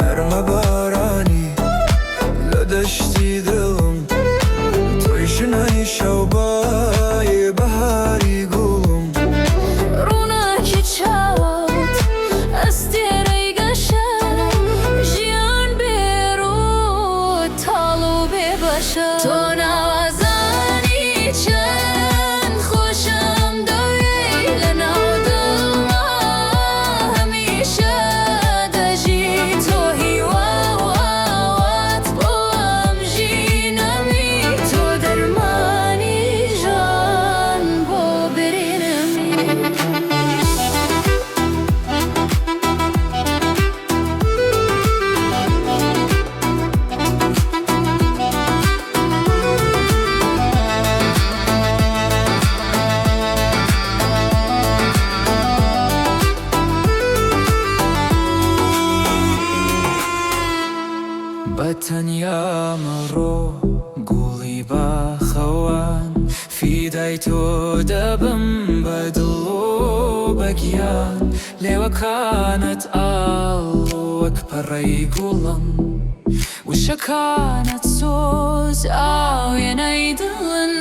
نەرمە بارانی لە دەشتی دڵم، تۆی ژنەی شەوبای بەهاری گوڵم. ڕووناکی چاوت ئەستێرەی گەشە، ژیان بێ ڕووت تاڵ و بێ بەشە. تۆ نازانی چەند خۆشم دەوێی، لەناو دڵما هەمیشە دەژی. تۆ هیوا و ئاوات بۆ ئەم ژینەمی، تۆ دەرمانی ژان بۆ برینمی. بە تەنیا مەڕۆ گوڵی باخەوان، فیدای تۆ دەبم بە دڵ و بە گیان. لێوەکانت ئاڵ وەک پەڕەی گوڵم، وشەکانت سۆز ئاوێنەی دڵن.